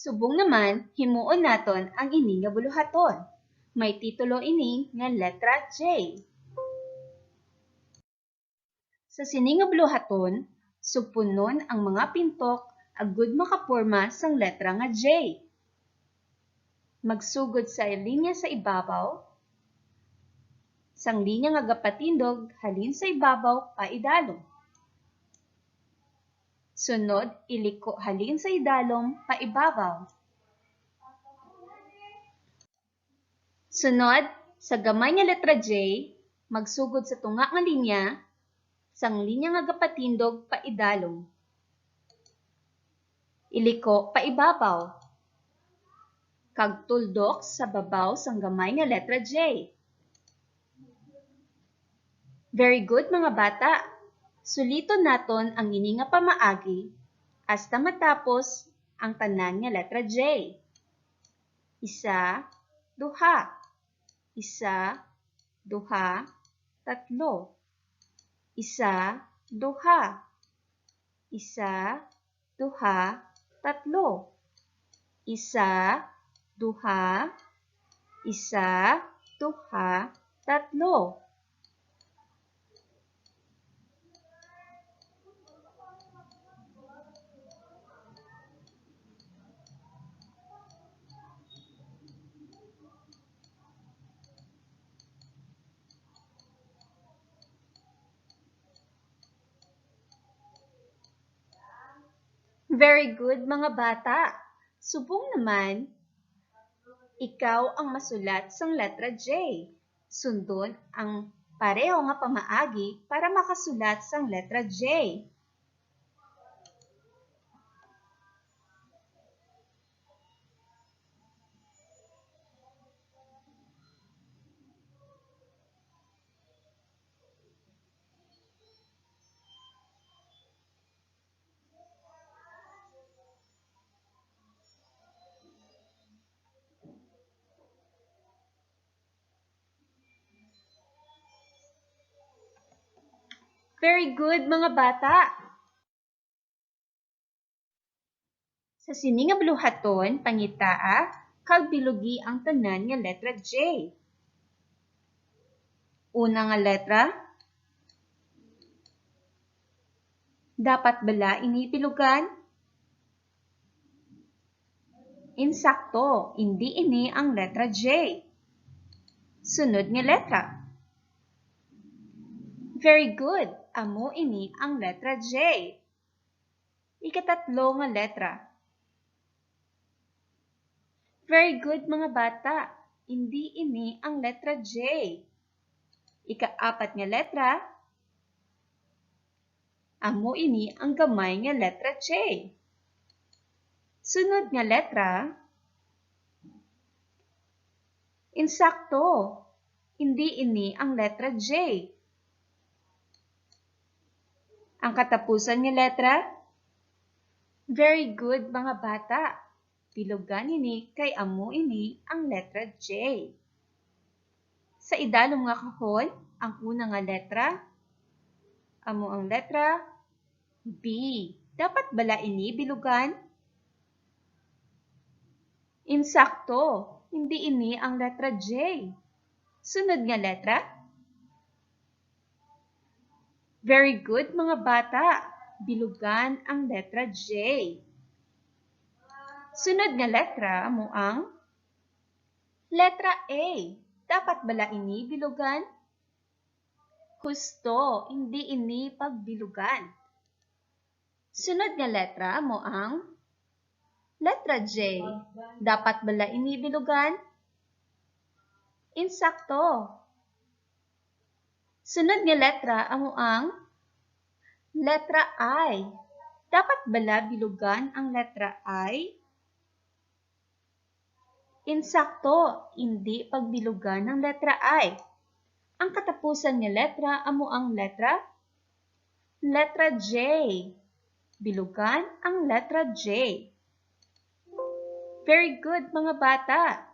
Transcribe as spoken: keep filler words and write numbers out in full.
Subong naman, himuon naton ang ini nga buluhaton. May titulo ini nga letra J. Sa sini nga buluhaton, supunon ang mga pintok agud makaporma sang letra nga J. Magsugod sa linya sa ibabaw, sang linya nga gapatindog halin sa ibabaw paidalom. Sunod, iliko halin sa idalom paibabaw. Sunod, sa gamay nga letra J, magsugod sa tunga nga linya, sang linya nga gapatindog paidalom. Iliko paibabaw. Kag tuldok sa babaw sang gamay nga letra J. Very good, mga bata. Suliton naton ang ini nga pamaagi hasta matapos ang tanan nga letra J. Isa, duha. Isa, duha, tatlo. Isa, duha. Isa, duha, tatlo. Isa, duha, isa, duha, tatlo. Very good, mga bata. Subong naman, ikaw ang masulat sang letra J. Sundon ang pareho nga pamaagi para makasulat sang letra J. Very good, mga bata. Sa sini nga buluhaton, pangitaa kag bilugi ang tanan nga letra J. Una nga letra, dapat bala ini bilugan? Insakto, indi ini ang letra J. Sunod nga letra. Very good, amo ini ang letra J. Ikatatlo nga letra. Very good, mga bata. Indi ini ang letra J. Ikaapat nga letra. Amo ini ang gamay nga letra J. Sunod nga letra. Insakto. Indi ini ang letra J. Ang katapusan nga letra? Very good, mga bata. Bilugan ini kay amo ini ang letra J. Sa idalom nga kahon, ang una nga letra, amo ang letra B. Dapat bala ini bilugan? Insakto, hindi ini ang letra J. Sunod nga letra? Very good, mga bata. Bilugan ang letra J. Sunod nga letra amo ang letra A. Dapat bala ini bilugan? Husto, hindi ini pagbilugan. Sunod nga letra amo ang letra J. Dapat bala ini bilugan? Insakto. Sunod nga letra amo ang letra I. Dapat bala bilugan ang letra I? Insakto, indi pagbilugan ang letra I. Ang katapusan nga letra amo ang letra, letra J. Bilugan ang letra J. Very good, mga bata.